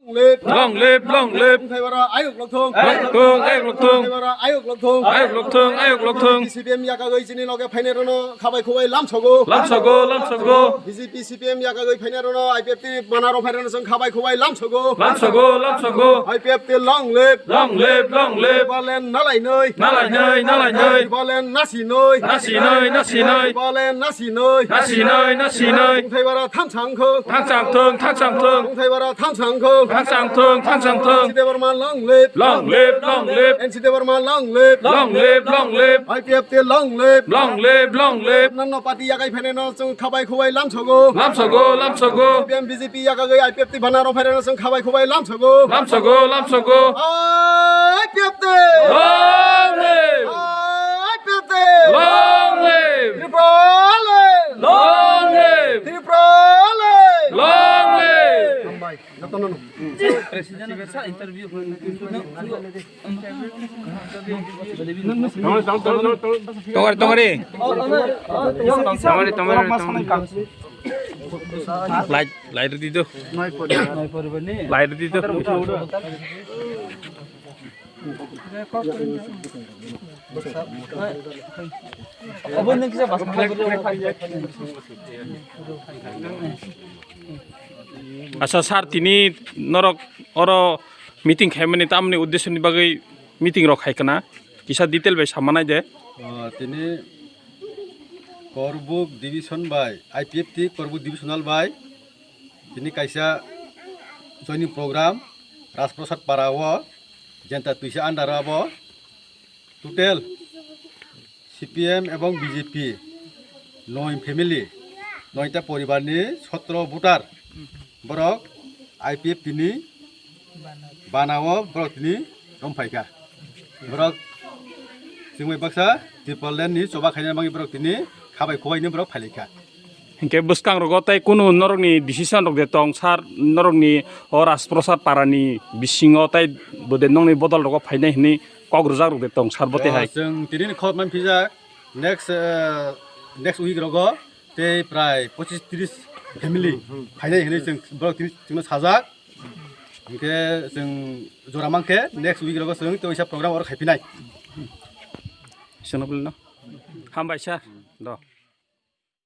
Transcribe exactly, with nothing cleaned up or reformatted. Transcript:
Long live, long live. Wngthai bara ayuk lokthung. Ayuk lokthung, ayuk lokthung. Wngthai bara ayuk lokthung. Ayuk lokthung, ayuk lokthung. C P M yakagwi chini loge phainai rano khabai khubai lamsogo. Lamsogo, lamsogo. B J P C P M yakagwi phainai rano I P F T banaro phainai rano chwng khabai khubai lamsogo. Lamsogo, lamsogo. I P F T long live. Long live, long live. Tipraland nalai nai. Nalai nai, nalai nai. Tipraland nasi nai. Nasi nai, nasi nai. Tipraland nasi nai. Nasi nai, nasi nai. Wngthai bara thamsa wngkho. Thamsa wngthung, thamsa wngthung. Wngthai bara thamsa wngkho. Thamsa wngthung, thamsa wngthung. N C Debbarma long live. Long live, long live. N C Debbarma long live. Long live, long live. I P F T long live. Long live, long live. Nonno party yagai phainai no chwng khabai khubai lamsogo. Lamsogo, lamsogo. C P M B J P yakagwi I P F T banaro phainai no chwng khabai khubai lamsogo. Lamsogo, lamsogo. I P F T. Long live! I P F T. Long live! Tipraland! Long live! Tipraland! Long live! Hambai. Jotono no. President sa interview. Tongari, tongari. Tongari, tongari, tongari. Light, light di do. Light di do. Asa sir, tini norok oro meeting khaimani tamni uddesho ni bagwi meeting rok khaikana kisa detail bai samanai de. Ah, tini Korbuk division bai, I P F T Korbuk divisional bai tini kaisa joining program Rajprasad para o Jenta Tuisa under abo total C P M ebong B J P noi family, noita poribar ni sotro voter borok I P F T ni bana o borok tini romphai kha. Borok chwngbai baksa Tipraland ni choba khaina bagwi borok tini khabai khubai ni borok phai lai kha. Hinkhe bwskang rogo tei kunu norokni decision rok de tong sir, norokni o Rajprasad para ni bisingo tei bo de nokni bodol rogo phainai hinwi kok rwjak rok de tong sir bo tei hai. Chwng tini ni khobor man phijak next, eh, next week rogo tei prai pochis tris family phainai hinwi chwng borok tini chwngno sajak. Hinkhe chwng jora mankhe next week rogo chwng tei oisa program oro khaiphinai. Sono bwlwino. Hambai sir. Do.